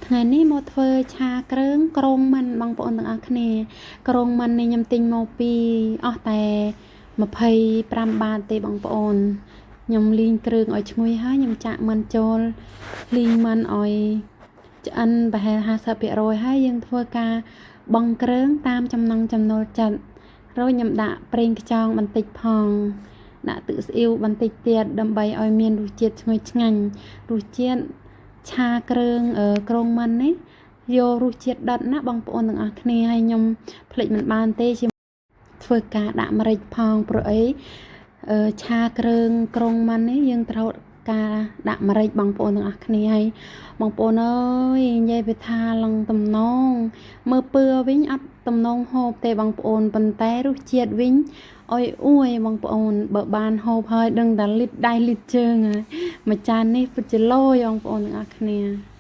ថ្ងៃនេះមកធ្វើឆាគ្រឿងគ្រងមិនបងប្អូនទាំងអស់គ្នា គ្រងមិននេះខ្ញុំទិញមកពីអស់តែ25បាតទេបងប្អូនខ្ញុំលីងគ្រឿងឲ្យឈ្ងុយហើយខ្ញុំចាក់មិនចូលលីងមិនឲ្យឆ្អិនប្រហែល50%ហើយយើងធ្វើការបង់គ្រឿងតាមចំណង់ចំណូលចិត្តរួចខ្ញុំដាក់ប្រេងខ្យងបន្តិចផងដាក់ទឹកស្អ៊ីវបន្តិចទៀតដើម្បីឲ្យមានរសជាតិឈ្ងុយឆ្ងាញ់រសជាតិឆាគ្រឿងគ្រងមិននេះយករសជាតិដិតណាបងប្អូនទាំងអស់គ្នាហើយខ្ញុំភ្លេចមិនបានទេជាធ្វើការដាក់ម្រេចផងព្រោះអីឆាគ្រឿងក្រុងមិននេះយើងត្រូវការដាក់ម្រេចបងប្អូនទាំងអស់គ្នាហើយបងប្អូនអើយនិយាយពីថាឡងតំណងមើលពឿវិញអត់តំណងហូបទេបងប្អូនប៉ុន្តែរសជាតិវិញអុយអួយបងប្អូនបើបានហូបហើយដឹងតែលីតដៃលីតជើងហើយមួយចាននេះពិតជាលយបងប្អូនទាំងអស់គ្នា។